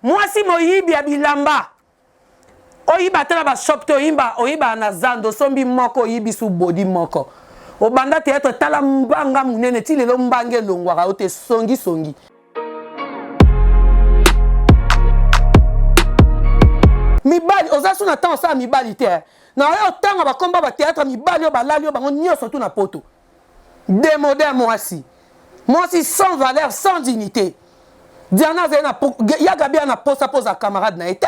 Mwasi moyibi ya bilamba. Oyiba ata na ba shop te oyimba oyiba na zando osombi moko oyibi su body moko. Obanda theatre tala mbanga munene ti lelo mbanga elongwaka yo te songi songi. Mibali oza su na temps osala mibali te. Na oyo otanga ba komba ba theatre mibali oyo balali yo bango nyoso tu na poto. Demode ya mwasi. Mwasi sans valeur, sans dignité. Diana azali na ya Gabi na posa poza camarade na ye te.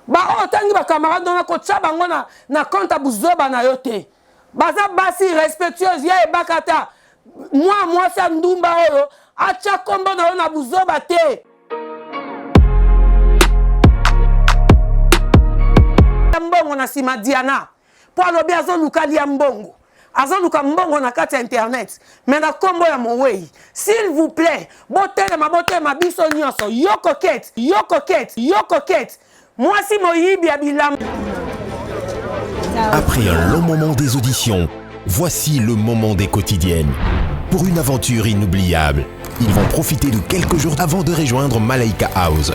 Ba oyo otangi ba camarade wana kotia bango na na compte ya buzoba na yo te. Baza basi respectueuse ya ebakata. Mwa mwasi ya ndumba oyo atia kombo na yo na buzoba te. Mbongo na sima Diana. Po alobi azoluka alia mbongo. Azoluka mbongo na kati ya internet mais na kombo ya moweyi. S'il vous plait botelema botelema biso nionso yo coquette yo coquette yo coquette mwasi moyibi ya bilamba. Après un long moment des auditions, voici le moment des quotidiennes. Pour une aventure inoubliable, ils vont profiter de quelques jours avant de rejoindre Malaika House.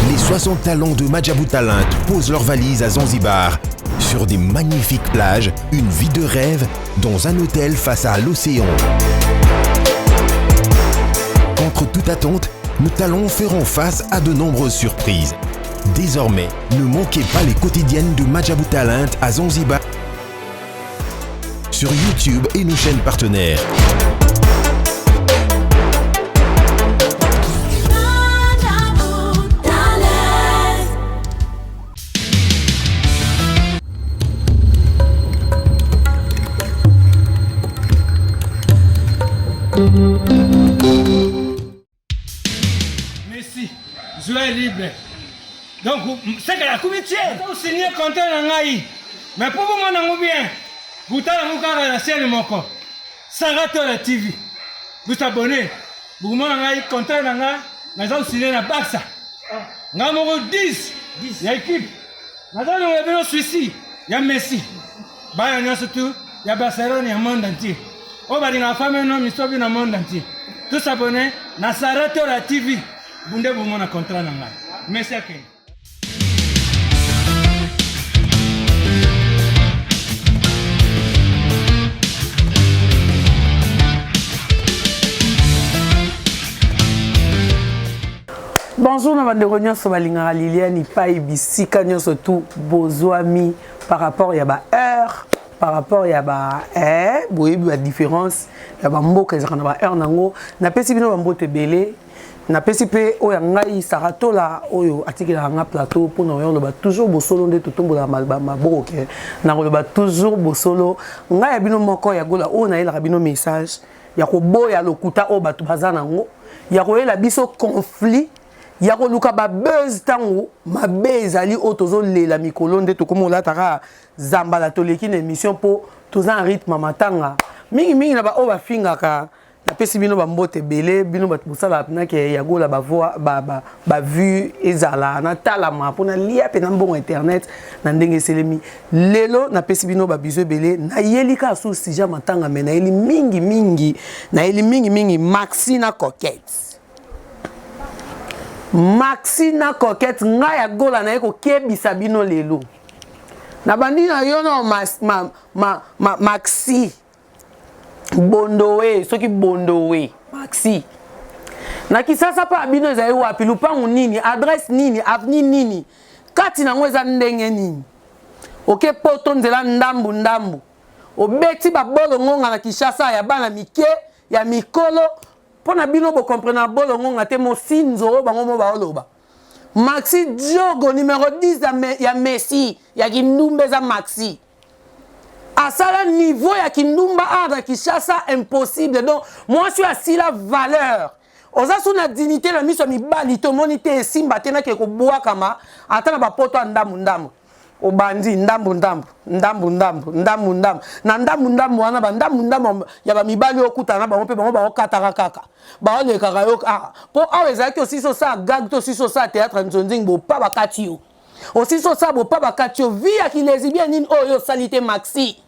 Les 60 talents de Majabu Talent posent leurs valises à Zanzibar, sur des magnifiques plages, une vie de rêve dans un hôtel face à l'océan. Contre toute attente, nos talents feront face à de nombreuses surprises. Désormais, ne manquez pas les quotidiennes de Majabu Talent à Zanzibar sur YouTube et nos chaînes partenaires. Messi, joueur libre. Donc, c'est que la comité, signé contrat na ngai. Mais pour vous mona ngo bien, butala ngo kaka na chaîne moko. Sarah Tola TV. Vous abonnez. Vous mona ngai contrat na ngai, naza signé na Barça. Ngai moko 10 ya équipe. Naza longola bino Suisse ya Messi. Bana nyonso tu ya Barcelone ya monde entier. Oyo balingaka femme no misobi na monde entier. Tous abonnés na Sarah Tola TV. Bunde bomona contrat na ngai. Messi akende. Bonjour na bandeko nyonso balingaka Liliane Ipai bisika nyonso tu bozwami par rapport ya ba heure par rapport ya ba eh, boyebi ba différence ya ba mboka ezalaka na ba heure nango napesi bino ba mbote ebele napesi mpe oyo ya ngai saratola oyo atikelaka nga plateau mpo na oyo oloba toujours bosolo nde totombolaka maboko ke nakoloba toujours bosolo ngai ya bino moko ya gola oyo nayelaka bino message ya koboya lokuta oyo bato baza nango ya koyela biso conflit ya koluka ba buzz ntango mabe ezali oyo tozolela mikolo nde tokomi kolata kaka zambala toleki na émission mpo toza na rythme ya matanga mingimingi na baoyo bafingaka napesi bino bambote ebele bino bato bosalaka mpena ke ya gola bavue ba, ba, ba ezala natalama mpo nalia mpe na mbongo internet na ndenge eselemi lelo napesi bino babizu ebele nayeli kaka su sujet matanga me nayeli mingi mingi nayeli mingi mingi maxi na coquette Maxi na coquette ngai ya gola naye kokebisa bino lelo nabandi na yo no ma, ma, ma, ma, maxi bondowe soki bondowe maxi na kisasa mpa bino ezali wapi lupangu nini adresse nini avenue nini kati na yango eza ndenge nini oke poto nzela ndambu ndambu obeti babolo ngonga na kinshasa ya bana mike ya mikolo Mpo na bino bo comprena bolongonga te mosinzo oyo bango mo baoloba. Maxi Diogo numero 10 ya, me, ya Messi ya kindumba eza Maxi. Asala niveau ya kindumba awa na Kinshasa impossible. Donc mwasi oyo asila valeur. Oza su na dignité na miso ya mibali te omoni te esimba te nake kobwakama ata na bapoto ya ndambu ndambu. Obandi ndambu ndambu ndambu ndambu ndambu ndambu na ndambu ndambu wana ba ndambu ndambu ya ba mibali okutana na bango mpe bango baokataka kaka baolekaka yo ah, mpo awa ezalaki osisi osala gag to osisi osala théâtre nzonzing bopa bakati yo osisi osala bopa bakati yo vie ya kilesibien nini oyo osali te maxi.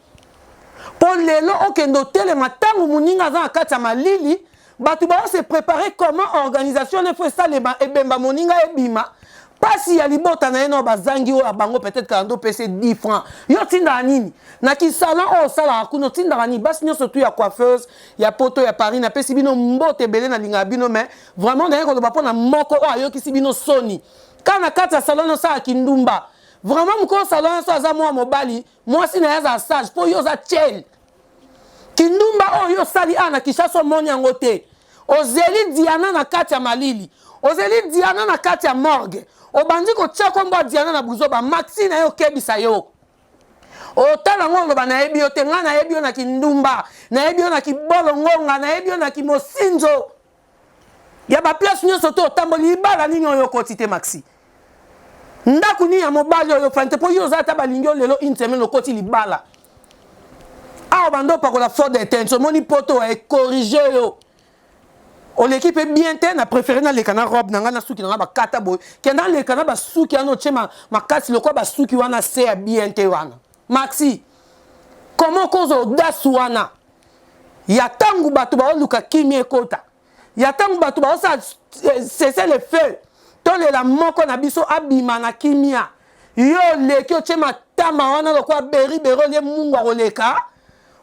Mpo lelo okende otelema ntango moninga aza na kati ya malili, bato bao se préparer comment organisation ne faut esalema, ebemba moninga ebima, pasi ya libota na ye nao bazangi oyo ya bango peut-être kaka nde opesi 10 francs. Yo otindaka nini na kisalon oyo osalaka kuna? Otindaka nini? Basi nyonso tu ya coiffeuse ya Poto, ya Paris, napesi bino mbote ebele, nalingaka bino. Mais vraiment naye koloba mpo na moko oyo ayokisi bino soni kaka na kati ya salon osalaka kindumba. Vraiment, mokolo salon nyonso aza mwa mobali, mwasi na ye aza sage, mpo yo oza tiele. Kindumba oyo osali awa na Kinshasa, omoni yango te. Ozeli Diana na kati ya malili, ozeli Diana na kati ya morgue, obandi kotia kombo ya Diana na buzoba. Maxi na ye okebisa yo, otala yango, oloba nayebi yo te. Ngai nayebi yo na kindumba, nayebi yo na kibolongonga, nayebi yo na kimosinzo ya baplace nyonso te otamboli. Libala nini oyo okoti te, Maxi? Ndako nini ya mobali oyo ofandi te? Mpo yo oza ata balingi yo lelo, une semaine okoti libala awa, bando opakola fond de teint. Omoni poto ecorriger yo, oleki mpe bien te. Na préféré naleka na robe na ngai, na suki na ngai bakata boye, kenda naleka na basuki wana otie makasi lokola basuki wana se ya bien te wana. Maxi, comment okozwa audace wana ya ntango bato baoluka kimia ekota, ya ntango bato baosala cessez-le-feu, tolela moko na biso abima na kimia, yo oleki otie matama wana lokola beri beri, olie mungu akoleka,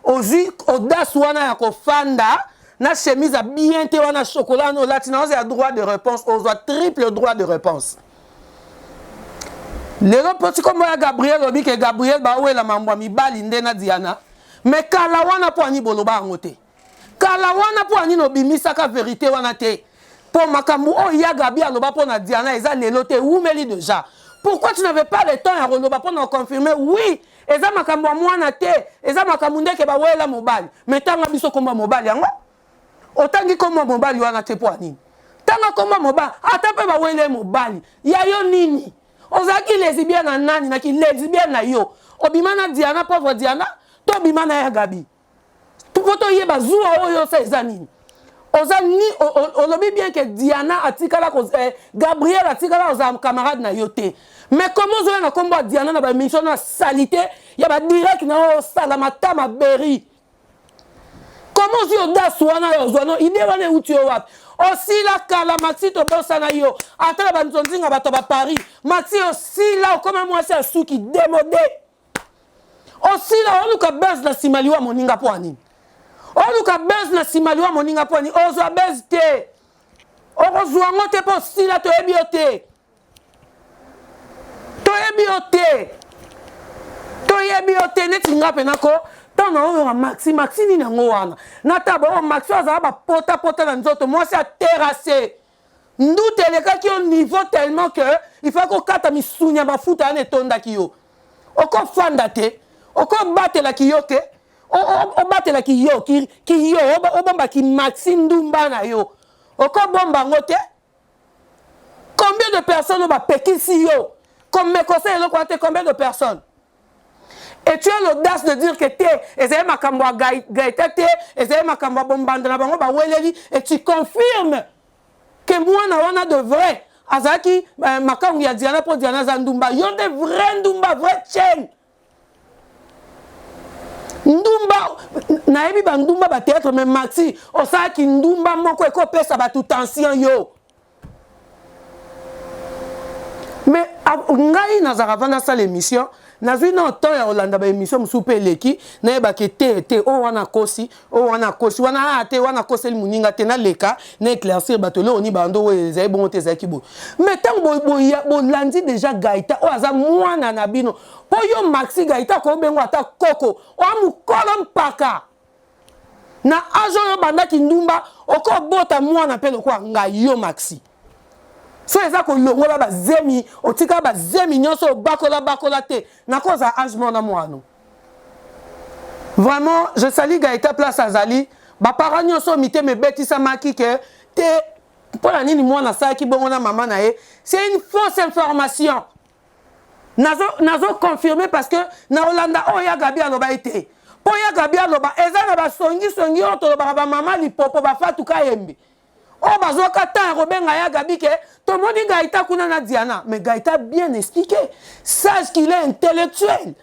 ozwi audace wana ya kofanda na chemise ya bien te wana, chocolat wana olati na oza ya droit de réponse, ozwa triple droit de réponse lelo. Mpo tikombo ya Gabriel, olobi ke Gabriel bawela mambo ya mibali nde na Diana. Me kala wana, mpo ani boloba yango te kala wana? Mpo anini obimisaka vérité wana te? Mpo makambo oyo ya Gabi aloba mpo na Diana eza lelo te, ewumeli déjà. Pourquoi tu n'avais pas le temps ya koloba mpo na confirmer? Oui, eza makambo ya mwana te, eza makambo ndeke bawela mobali. Me tanga biso kombo ya mobali yango. Otangi kombo ya mobali wana te, mpo anini? Tanga kombo ya mobali, ata mpe bawele mobali ya yo nini. Ozalaki lesbienne na nani? Na kilesbienne na yo obima na Diana, pauvre Diana, to obima na ya Gabi? Mpo toyeba zuwa oyo osa eza nini. Oza ni olobi bien ke Diana atikala, Gabriel atikala ozala camarade na yo te. Mais comment ozoya na nkombo ya Diana na baémission na salité ya badirect na oyo osala matama beri? Comment ozwi audace wana oyo ozwa no idée wana? Euti yo wapi? Osila kala, Maxi, tobosana yo ata na banzonzinga bato ya baparis. Maxi, osila, okoma mwasi ya suki démodé, osila. Oluka buzz na nsima liwa moninga mpo anini? Oluka buzz na nsima liwa moninga mpo anini? Ozwa buzz te, okozwa yango te, mpo osila. Toyebi yo te, toyebi yo te, toyebi yo te. Neti nga mpena ko ntango na oyoka Maxi, Maxi nini yango wana, nataba oyo Maxi oyo azala bapotapota na nzoto, mwasi aterrasse ndute elekaki yo niveau tellement que il faut kokata misuni ya mafuta wana etondaki yo. Okofanda te, okobatelaki yo te, obatelaki yo kiyo, obombaki Maxi ndumba na yo, okobomba yango te. Combien de personnes oyo bapekisi yo komekosa eloko wana te? Combien de personnes? Et tu as l'audace de dire que te, ezali makambo ya Gaeta te, ezali makambo ya bombanda na bango baweleli. Et tu confirmes que mwana wana de vrai azalaki makangu ya Diana, mpo Diana aza ndumba. Yo nde vrai ndumba, vrai chaîne ndumba. Nayebi bandumba bathéâtre, mais Maxi, osalaki ndumba moko ekopesa bato tension yo. Mais ngai nazalaka vanda asala émission, nazwi na temps ya kolanda baémission mosusu mpe eleki, nayebaki te te oyo wana akosi, oyo wana akosi, wana a te, wana akoseli moninga te. Naleka na éclaircir bato eloko ni bando oyo ezali bongo te, ezalaki boye. Mais ntango bolandi déjà Gaita oyo aza mwana na bino, mpo yo Maxi, Gaita akobengo ata koko oya mokolo mpaka na age oyo obandaki ndumba, okobota mwana mpe lokola ngai. Yo Maxi, so eza kolongola bazemi, otika bazemi nyonso, obakola bakola te, nakozala age mwana mwana. Vraiment, je salue Gaeta place azali. Baparent nyonso mitema ebetisamaki ke te, mpo na nini mwana asalaki bongo na mama na ye, c'est une fausse information. Nazo confirmer parce que na olanda oyo ya Gabi aloba ye te, mpo ya Gabi aloba eza na basongisongi oyo tolobaka bamama lipopo, bafatu kayembe oyo bazwaka temps ya kobenga ya Gabi ke tomoni Gaita kuna na Diana. Mais Gaita bien expliqué, sage qu'il est, intellectuel.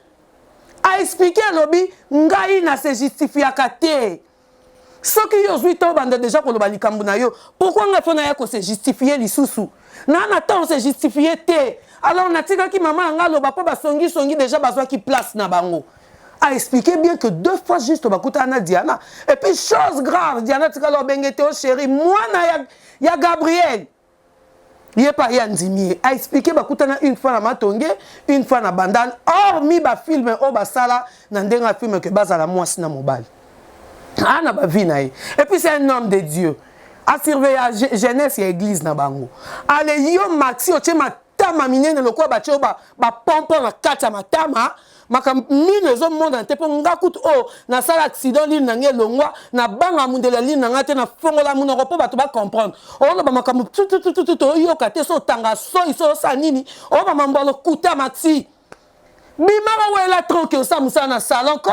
A expliquer alobi ngai na se justifiaka te. Soki yo ozwi temps obanda dejà koloba likambo na yo, pourquoi ngai faut naya ko se justifier lisusu? Naa na temps se justifier te. Alors natikaki mama na ngai aloba po ba songi songi dejà bazwaki place na bango. A expliquer bien que deux fois juste bakutana na Diana. Et puis chose grave, Diana atikala obenge te oh chérie, mwana ya, ya Gabriel. Ye pe aye andimi ye. A expliquer bakutana une fois na Matonge, une fois na Bandal, hormis ba films oyo basala na ndenge ya film que bazala mwasi na mobali. Ah na ba vie na ye. Et puis c'est un homme de Dieu. A surveilla jeunesse ya église na bango. Ale yo Maxi otie matama minene lokola batie yo ba, ba pompon na kati ya matama. Makambo mino ezo monana te po nga kutu oyo nasala accident linu na nga elongwa na banga mundele ya linu na nga te na fongola munoko po bato ba comprendre oloba makambo tututututu oyoka te so otanga soyi so osala nini oba mambo ya lokuta maxi bima bawela tronke osala mosala na salon ko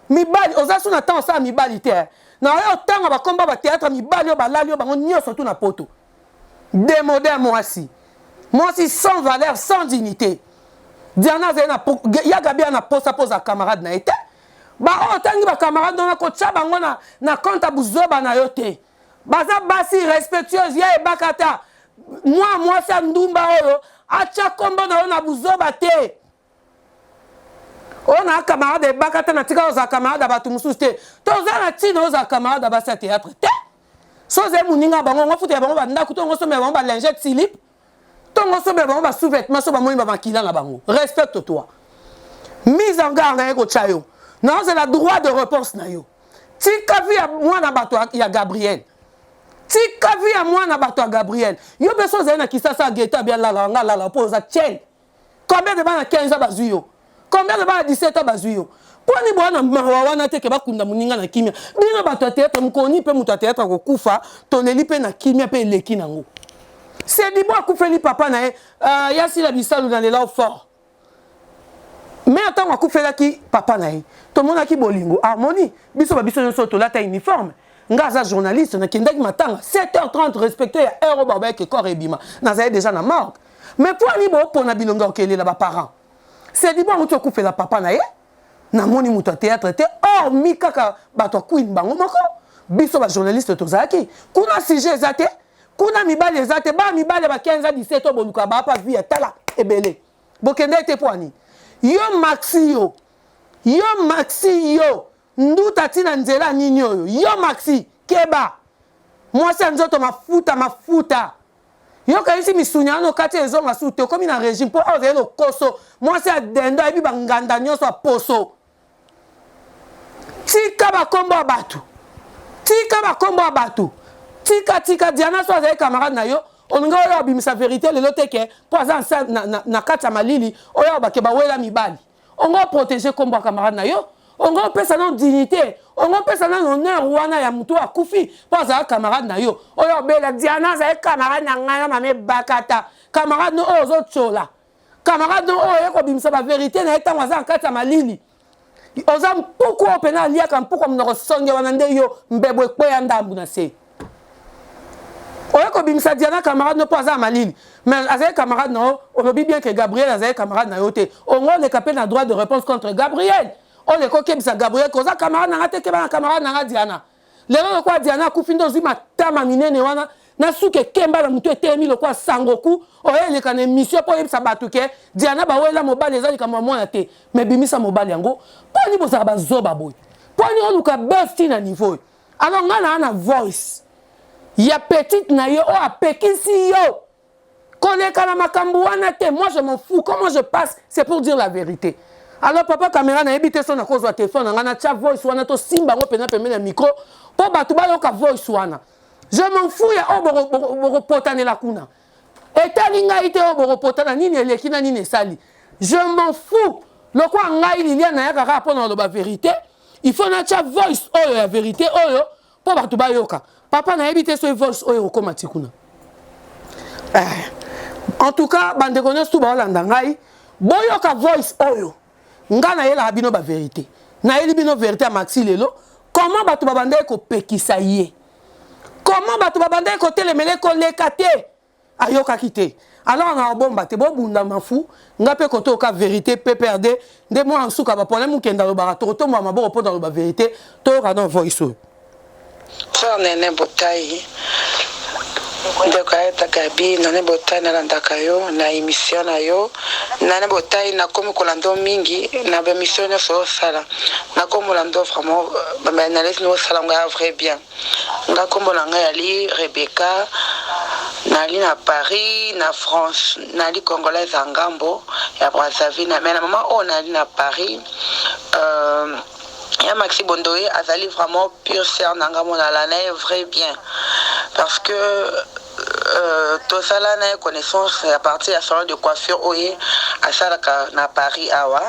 mibali oza su na temps osala mibali te na oyo otanga bakomba ba théâtre mibali oyo balali yo bango nyonso tu na poto demode ya mwasi mwasi sans valeur sans dignité Diana azali na ya Gabi na posa poza camarade na ye te ba oyo otangi ba camarade wana kotya bango na, na compte ya buzoba na yo te baza basi respectueuse ya ebakata mwa mwasi ya ndumba oyo atya kombo na yo na buzoba te oyo na camarade ebaka te natika ozala camarade ya bato mosusu te toza na ntina ozala camarade ya basi ya théâtre te so ozali moninga ya bango ngo futela bango bandako to ngo sombela bango balingette silip to ngo sombela bango basous-vêtement so bamoni bamakila na bango. Respecte toi. Mise en garde na ye kotya yo naozela droit de réponse na yo. Tika vie ya mwana bato ya Gabriel, tika vie ya mwana bato ya Gabriel. Yo mpe so ozali na Kisasa geta bia lala nga lala mpo oza tiele. Combien de bana 15 ans bazwi yo? Combien de bana 17 ans bazwi yo? Poni bwana mawa wana te ke bakunda moninga na kimia. Bino bato ya théâtre mokoni mpe moto ya théâtre akokufa, toleli mpe na kimia mpe eleki nango. Sedibo akufeli papa na ye, uh, Yasila Bisalu na lela fort. Mais ntango akufelaki papa na ye, tomonaki bolingo, harmonie. Biso ba biso nyonso tolata uniforme. Nga aza journaliste, nakendaki matanga 7h30 respecte ya heure oyo babayaki corps ebima. Nazali déjà na morgue. Mais mpo ani bopona bilongi ya kokelela ba parents? Sedibo awuti okufela papa na ye, namoni moto ya théâtre te, hormis kaka bato ya Queen bango moko. Biso ba journaliste tozalaki kuna, sujet eza te kuna, mibali eza te. Ba mibali ba 15 à 17 oyo boluka ba pa vie ya tala ebele, bokende te mpo ani? Yo Maxi, yo yo Maxi, yo nduta ntina nzela nini oyo? Yo Maxi, keba, mwasi ya nzoto mafuta mafuta. Yo kanisi misuni wana okati ezonga su te, okomi na régime mpo awa ozali lokoso. Mwasi ya dendo ayebi banganda nyonso ya poso. Tika bakombo ya bato, tika bakombo ya bato, tika tika. Diana so azali camarade na yo, olingi oyo abimisa vérité lelo te ke mpo aza na, na, na kati ya malili oyo bake bawela mibali. Ongo protéger kombo ya camarade na yo, ongo opesa nano dignité, ongo opesa nano honneur wana ya motu akufi mpo azala camarade na yo. Oyo obela Diana azali camarade na ngai na mama ebakata, camarade no oyo ozotyola, camarade no oyo oye kobimisa baverité na ye ntango aza na kati ya malili. Oza mpuku oyo mpena aliaka mpuku ya monoko songe wana nde yo mbebo ekweya ndambu na se. Oye kobimisa Diana camarade no mpo aza ya malili, mais azali camarade na yo. Olobi bien ke Gabriel azali camarade na yo te. Ongo oleka mpe na droit de réponse contre Gabriel, oleka okebisa Gabriel ke oza camarade na nga te, keba na camarade na nga Diana. Lelo lokola Diana akufi nde ozwi matama minene wana na suki ekemba na motu etelemi lokola Sangoku, oyo eleka na émission mpo oyebisa bato ke Diana bawela mobali eza likambo ya mwana te. Mais bimisa mobali yango. Mpo nini bozalaka bazoba boye? Mpo nini oluka buzz ti na niveau oyo? Alors nga na na voice ya petite na yo oyo apekisi yo koleka na makambo wana te. Moi je m'en fous, comment je passe, c'est pour dire la vérité. Alors papa caméra, nayebi te so nakozwa telefone na ngai natya voice wana, tosimba yango mpena pembeni ya micro mpo bato bayoka voice wana. Je m'en fous ya oyo bokopotanela kuna, etali ngai te. Oyo bokopotana nini eleki na nini esali, je m'en fous. Lokola ngai Liliane nayaka kaka mpo na koloba vérité, il faut natya voice oyo ya vérité oyo mpo bato bayoka. Papa, nayebi te soki voice oyo ekokóma ti kuna. Eh. En tout cas bandeko nyonso tu baolanda ngai, boyoka voice oyo. Ngai nayelaka bino bavérité, nayeli bino vérité ya Maxi lelo. Comment bato babandaki kopekisa ye, comment bato babandaki kotelemela koleka te, ayokaki te. Alors na obomba te, bobunda mafu nga mpe kote oka vérité PPRD nde mwana nsuka baproblème mokenda alobaka tokotombola maboko mpo na loba vérité. Toyoka na voice oyo. Sœur Nene Botayi, ndeko ayeta Gabi, Nene Botayi, nalandaka yo na émission na yo. Nene Botayi, nakomi kolanda yo mingi na ba émission nyonso osala. Nakomi kolanda yo vraiment, ba analyse no osala ngo ya vrai bien. Nga kombo na ngai ali Rebecca, nali na Paris, na France, nali congolaise ya ngambo ya Brazzaville, mais na mama oyo nali na Paris. Ya Maxi Bondoye azali vraiment pure sœur na nga, monala na ye vrai bien parce que tosala na ye connaissance à partir ya salon de coiffure oyo asalaka na Paris awa,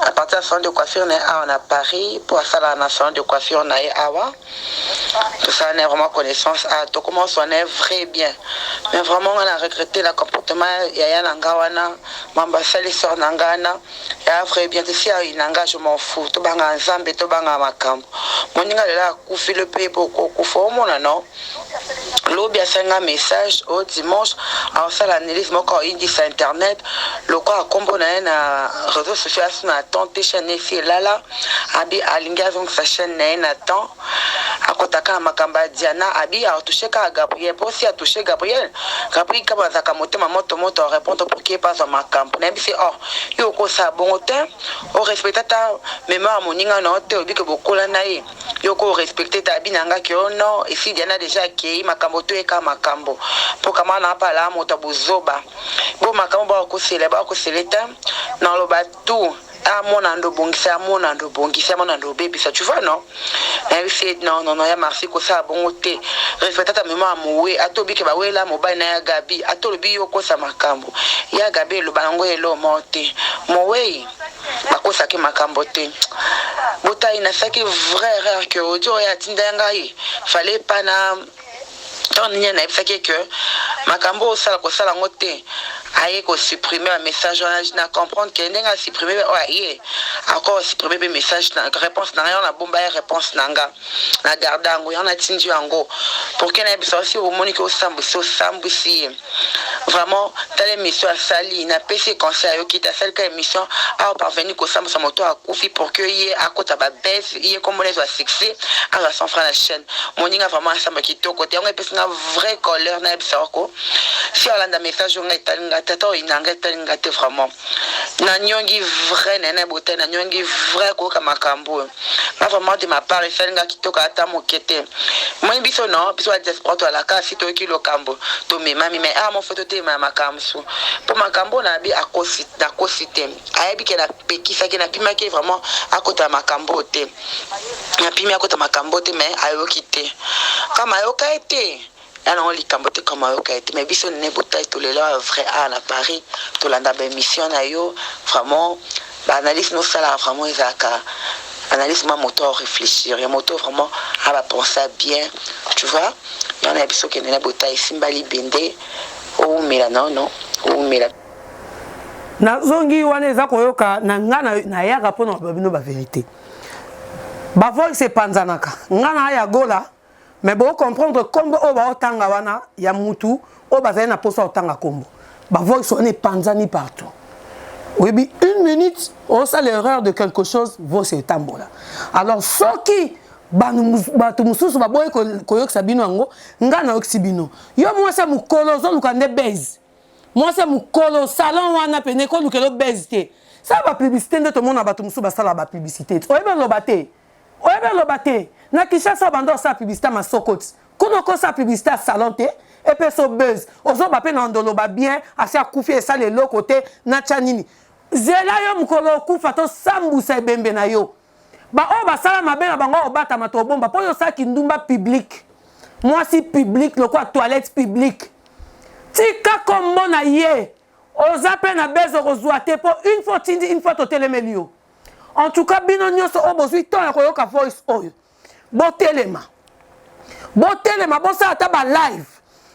à partir ya salon de coiffure na ye awa na Paris, mpo asalaka na salon de coiffure na ye awa. Tosala na ye vraiment connaissance, ah, tokomance na ye vrai bien, mais vraiment nga na regretté na comportement ya ya na nga wana. Mambo asali sœur na nga wana ya vrai bien te. Si na nga, je m'en fous. Tobanga Nzambe, tobanga makambo. Moninga lelo akufi, le mpe bokokufa omona no. Lobi asenga message o dimanche aosala analyse moko, aoyindisa internet lokola nkombo na ye na réseau social aso na temps te. Chaîne esi elala, abi alingi azongisa chaîne na ye na temps, akotaka na makambo ya Diana. Abi atouche kaka Gabriel, mpo si atouche Gabriel, Gabriel kama azalaka motema moto moto, arépondre pour que bazwa makambo. Nayebisi or yo okosala bongo te, orespecte ata mémoire moninga na yo te. Oyebi ke bokola na ye, yo ko respecte te. Abi na nga ke o non, esi Diana déjà akei, makambo toyeka makambo mpo kama na apala moto ya bozoba bo makambo bakosela bakosela te. Naloba tout, amona ndo bongisa, amona ndo bongisa, amona ndo obebisa, tu vois? Non, nayebisi non, non, non, ya Marci, kosala bongo te. Respecte ata mémoire mowe. Ata obike bawela mobali na ya Gabi, ata olobi yo okosa makambo ya Gabi, eloba yango eloko te. Mowei bakosaki makambo te. Botai nasalaki vraie erreur ke audio oyo atinda ngai, fallait pas na ntango nini nayebisaki ke makambo osala kosala yango te. Aye kosupprime bamessage wana. Na comprendre ke ndenge asupprime oyo, aye ako supprime mpe message na réponse na ngai wana. Nabomba ye réponse na nga, na garde yango, yango natindi yango pour ke nayebisa osi omoni ke osambwisi, osambwisi ye vraiment. Tala émission asali, napesi conseil, ayoki te. Asali ka émission awa, parvenir kosambwisa moto akufi pour que ye akota babese, ye kombona ezwa succès, azwa 100 franc na chaîne. Moninga vraiment asamba kitoko te. Yango epesi nga vraie colère. Nayebisa ko si alanda message oyo, nga etali nga te, ata oyina nga etali nga te. Vraiment nanyongi vrai nene bote, nanyongi vrai koyoka makambo oyo. Nga vraiment, de ma part, esali nga kitoko ata moke te. Moi biso non, biso ba diaspora toalaka si toyoki lokambo tomemami, mais awa mofo totema ya makambo su mpo makambo oyo nayebi nakosi te. Ayebi ke napekisaki, napimaki vraiment akota makambo oyo te, napimi akota makambo te, mais ayoki te. Kama ayoka ye te, ya nango likambo te. Kama ayoka ye te, mais biso nene botai tolela vrai awa na Paris, tolanda baémission na yo. Vraiment baanalyse nosalaka vraiment ezalaka analyse ma moto réfléchir ya moto vraiment abapensa bien, tu vois? Yango na biso okende na botai, esimba libende, oumela nono, oumela. Nazongi wana, eza koyoka na nga nayaka mpona babino bavérité. Bavoice epanzanaka, nga na ya gola, mais bocomprendre nkombo oyo baotanga wana ya mutu oyo bazali na mposa otanga nkombo. Bavoice wana epanzani partout. Oyebi, une minute osala erreur de quelque chose, voice etambola. Alors soki bato mosusu baboyi koyokisa bino yango, nga nayokisi bino. Yo mwasi ya mokolo ozoluka nde base, mwasi ya mokolo, salon wana pene kolukela base te. Sala bapublicité nde tomona bato mosusu basala bapublicité te. Oyebi oloba te, oyebi oloba te. Na Kinshasa banda osala publicité ya masoko ti kuna, okosala publicité ya salon te, epesa buzz. Ozoba mpe na ndoloba bien, asi akufi, esala eloko te. Natya nini? Zela yo mokolo okufa, tosambusa ebembe na yo. Baoyo basala mabe na bango obatama, tobomba mpo oyo osalaki ndumba publique, mwasi publique lokola toilette publique. Tika kombo na ye. Oza mpe na bese okozwa te, mpo une fois otindi, une fois totelemeli yo. En tout cas, bino nyonso oyo bozwi temps ya koyoka voice oyo, botelema, botelema, bosala ata balive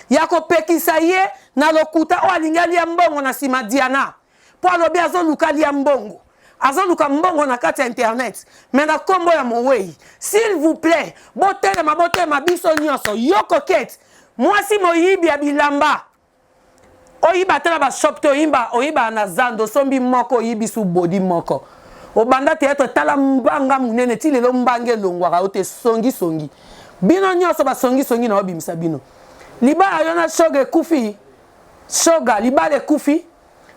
ya kopekisa ye na lokuta oyo alingi alia mbongo na nsima Diana, mpo alobi azoluka alia mbongo, azoluka mbongo na kati ya internet, mais na nkombo ya mowei. S'il vous plaît, botelema, botelema biso nyonso. Yo Kokete, mwasi moyibi ya bilamba. Oyiba ata na ba shop te oyimba oyibaka na zando osombi moko oyibi su body moko obanda theatre tala mbanga munene ti lelo mbanga elongwaka yo te songi songi bino nionso ba songi songi na obimisa bino libala yo na shoga ekufi shoga libala ekufi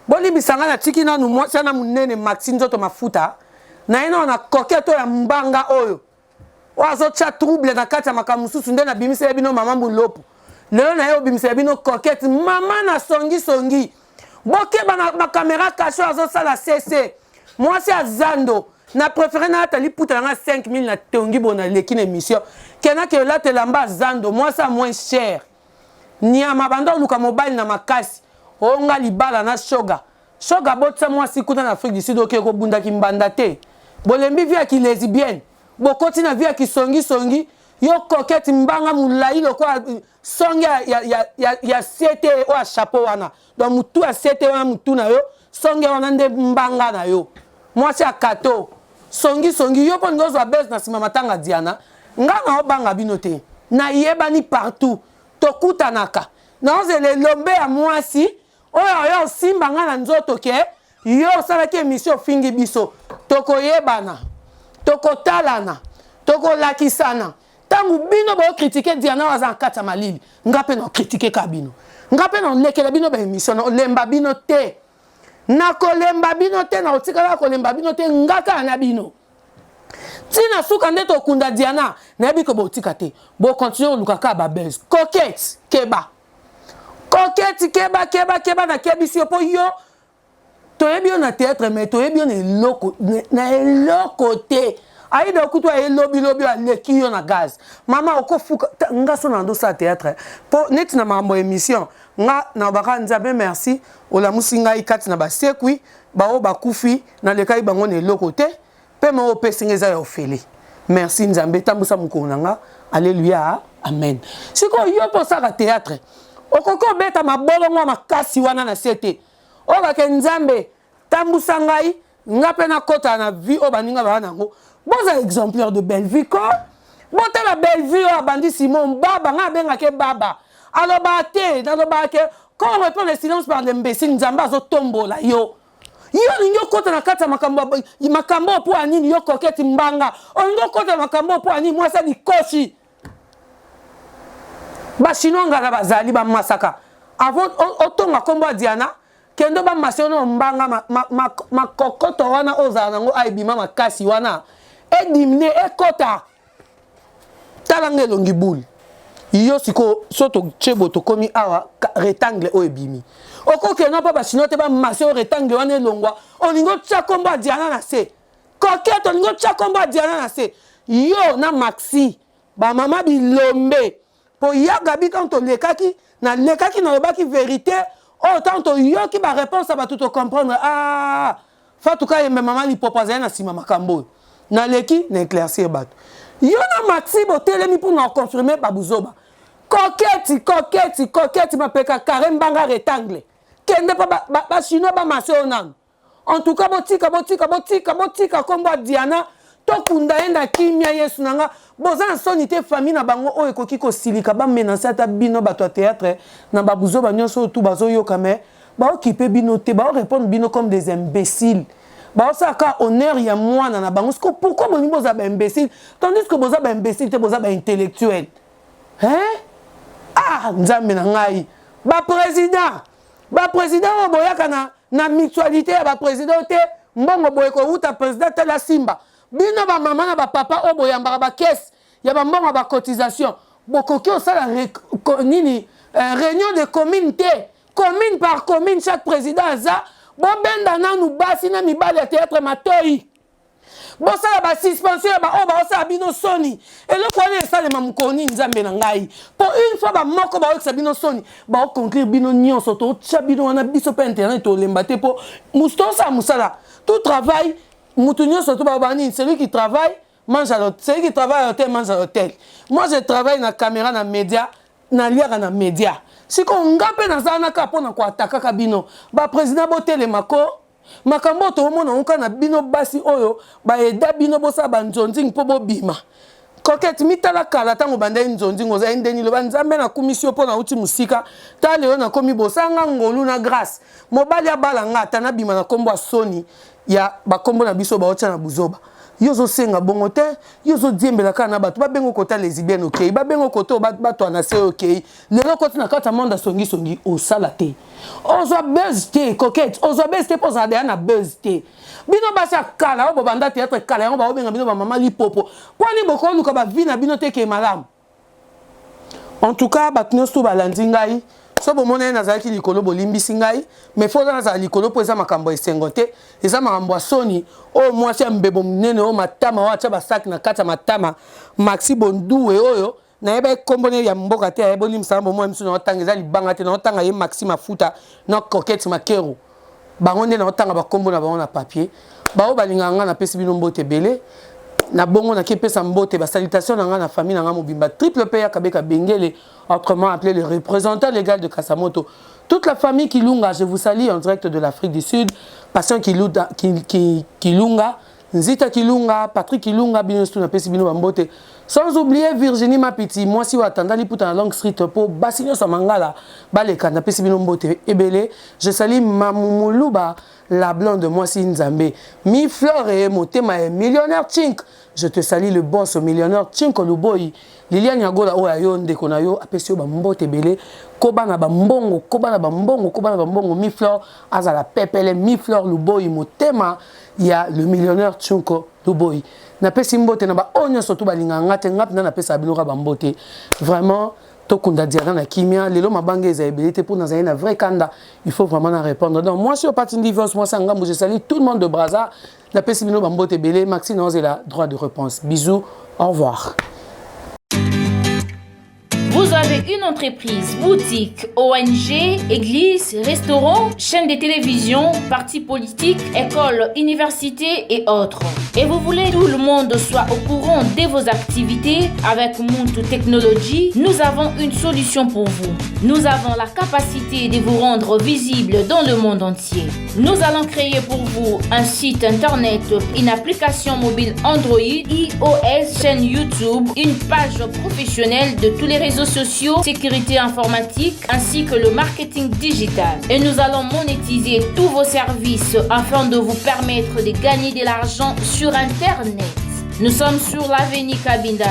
bolimbisa nga natiki nanu mwasi wana munene maxi nzoto mafuta naye nao na coquette oyo ya mbanga oyo oyo azotia trouble na kati ya makambo mosusu nde nabimisela bino mama mulopo lelo naye obimisela bino coquette mama na songi songi bokeba na bakamera kasho azosala cc mwasi ya zando na préféré nalata liputa na nga 5000 na tongi bo naleki na émission kenake olata elamba zando mwasi ya moins cher nyama banda oluka mobali na makasi onga libala na shoga Shoga abotisa mwasi kuna na Afrique du Sud oke kobunda kimbanda te bolembi vie ya ki lesbienne bokoti na vie ya kisongi songi yo coquette mbanga mulayi lokola songe ya, ya, ya, ya, ya sete oyo ya chapeau wana donc mutu ya sete wana mutu na yo songe wana nde mbanga na yo mwasi ya kato songi songi yo mpo olingi ozwa buzz na nsima matanga Diana nga na obanga bino te nayebani partout tokutanaka naozela elombe ya mwasi Oyo oyo osimba nga na nzoto ke yo osalaki emission ofingi biso tokoyebana tokotalana tokolakisana tango bino bo critique Diana oyo aza na kati ya malili nga pe na critique ka bino nga pe na lekela bino ba emission na lemba bino te nakolemba bino te na otikala kolemba bino te nga kaka na bino tina suka nde tokunda Diana nayebi ko botika te bo continuer koluka kaka ba buzz coquette keba Coquette keba keba keba na kebisi yo po yo toyebi yo na théâtre mais toyebi yo na eloko na eloko te aida okutu aye lobi lobi aleki yo na gaz mama okofuka nga so na ndosala théâtre po neti na makambo ya émission nga nalobaka nzambe merci olamusi ngai kati na basekwi baoyo bakufi nalekaki bango na eloko te Pema oyo opesi nga eza ya ofele. Merci Nzambe, tambusa mokolo na nga. Alleluia, amen. Sikoyo yo mpe osalaka theatre, okoki obeta mabolongo ya makasi wana na se te. Olobake Nzambe, tambusa ngai, nga mpe nakota na vie oyo baninga baza na yango. Boza exemplaire de Bellevue ko. Botala Bellevue oyo abandi Simon Baba, nga abengaka ye Baba. Alobaka te, nalobaka ke quand on répond le silence par l'imbécile, Nzambe azotombola yo. Yo olingi okota na kati ya makambo makambo oyo mpo ya nini? Yo Coquette mbanga olingi okota na makambo oyo mpo ya nini? Mwasi ya likosi ba chinois ngala bazali bamasaka avant otonga nkombo ya Diana kende bamasa yo na mbanga makokoto wana oyo ozala nango aebima makasi wana edimine ekota Tala nga elongi boule. Yo sikoyo so totie boye tokomi awa rectangle oyo ebimi. Okokende mpo ba chinois te ba masse oyo rectangle wana elongwa. Olingi otia kombo ya Diana na se. Coquette olingi otia kombo ya Diana na se. Yo na Maxi ba mama bilombe po ya Gaby tango tolekaki nalekaki nalobaki verite oyo tango toyoki ba reponse ya bato to comprendre ah Fatou Kayembe maman lipopo azali na sima makambo oyo. Naleki na eclaircir bato. Yo na Maxi botelemi pour na confirmer ba buzoba. Coquette, coquette, coquette mapeka carré mbanga rectangle. Kende pa ba, ba, ba chinois ba masse oyo nanu. En tout cas botika botika botika botika kombo ya Diana tokunda ye na kimia Yesu na nga. Boza na soni te famille na bango oyo ekoki kosilika ba menacer ata bino bato ya theatre na ba buzoba nyonso oyo tu bazoyoka mais Bao kipe bino te, bao repondre bino comme des imbeciles. Bao sala kaka honneur ya mwana na bango. Siko pourquoi bolingi boza ba imbeciles tandis que boza ba imbeciles te, boza ba intellectuels. Hein? Ah, Nzambe na ngai. Ba president, ba president oyo boyaka na na mutualité ya ba president te, mbongo boye kowuta president tala simba. Bino ba mama na ba papa oyo boyambaka ba caisse ya ba mbongo ya ba cotisation, bokoki osala nini réunion de commune te. Commune par commune chaque president aza bobenda nanu basi na mibali ya theatre matoyi bosala ba suspension ya baoyo baosala bino soni eloko wana esalema mokolo nini nzambe na ngai mpo une fois bamoko baoyokisa bino soni baoconclure bino nyonso totya bino wana biso mpe internet tolemba te mpo tosala mosala tout travail moto nyonso to baloba nini celui qui travaille mange à l'hôtel celui qui travaille à l'hôtel mange à l'hôtel moi je travaille na caméra na média Naliaka na media sikoyo nga pe naza wana kaka pona ko atakaka bino ba president botelema ko makambo oyo toomona ngo kaka na bino basi oyo ba aida bino bosala ba nzonzing po bobima Coquette, mitala kala ntango obandaki nzonzingo, ozali ndeni. Loba: "Nzambe, nakumisi yo mpo nauti mosika, ta lelo nakomi bosanga ngolu na grâce." Mobali abala nga, ata nabima na nkombo ya soni ya bakombo na biso baotia na buzoba. Yo ozosenga bongo te, yo ozodiembela kaka na bato. Babengo kota lesbienne, okei. Babengo kote bato na se, okei. Lelo okoti na kati ya monde asongisongi, osala te, ozwa buzz te. Coquette, ozwa buzz te mpo ozala deya na buzz te. Bino basi ya kala oyo bobanda théâtre kala, yango baobenga bino bamama lipopo. Mponi bokoluka bavi na bino te ke malamu? En tout cas, bato nyonso balandi ngai, so bomona ye nazalaki likolo, bolimbisi ngai, mais faut oza nazala likolo mpo eza makambo ya esengo te, eza makambo ya soni. Oyo mwasi ya mbebo monene, oyo matama, oyo atya basaki na kati ya matama, Maxi Bonduwe, oyo nayeba ekombo ne ya mboka te, ayeba olimbisanga. Bomoi miso naotanga eza libanga te, naotanga ye Maxi Mafuta na Coquette Makero. Bango nde naotanga bakombo na bango na papier. Bao balingaka ngai, napesi bino mbote ebele. Na bongo nakepesa mbote, basalutation na ngai na famille na ngai mobimba, triple p ya Kabeka Bengele, autrement appelé le représentant légal de Kasamoto, toute la famille Kilunga, je vous salue en direct de l'Afrique du Sud. Patient Kilunga, Kilunga Nzita, Kilunga Patrick, Kilunga, bino nyonso napesi bino bambote, sans oublier Virginie Mapiti, mwasi oyo atandali puta na Long Street mpo basi nyonso ya mangala baleka. Napesi bino mbote ebele. Je salue Mamumuluba, la blonde, mwasi Nzambe, mi Flore, motema ya millionnaire Chink. Je te salue, le boss millionnaire Chink Luboyi. Liliane Yagola, oyo ayo ndeko na yo apesi yo bambote ebele. Koba na bambongo, koba na bambongo, koba na bambongo. Mi Flore azala pepele. Mi Flore Luboyi, motema ya le millionnaire Chunko Luboyi. Napesi mbote na baoyo nyonso to balingaka nga te. Nga mpenza napesaka bino kaka bambote. Vraiment, tokunda Diana na kimia. Lelo mabanga eza ebele te mpo nazali na vrai kanda, il faut vraiment na répondre. Donc mwasi oyo pati ndiviance, mwasi ya ngambo, je salue tout le monde de Braza. Napesi bino bambote ebele. Maxi naozela droit de réponse. Bisous, au revoir. Vous avez une entreprise, boutique, ONG, église, restaurant, chaîne de télévision, parti politique, école, université et autres. Et vous voulez que tout le monde soit au courant de vos activités? Avec Muntu Technology, nous avons une solution pour vous. Nous avons la capacité de vous rendre visible dans le monde entier. Nous allons créer pour vous un site internet, une application mobile Android, iOS, chaîne YouTube, une page professionnelle de tous les réseaux sociaux, sécurité informatique ainsi que le marketing digital. Et nous allons monétiser tous vos services afin de vous permettre de gagner de l'argent sur Internet. Nous sommes sur l'avenue Kabinda.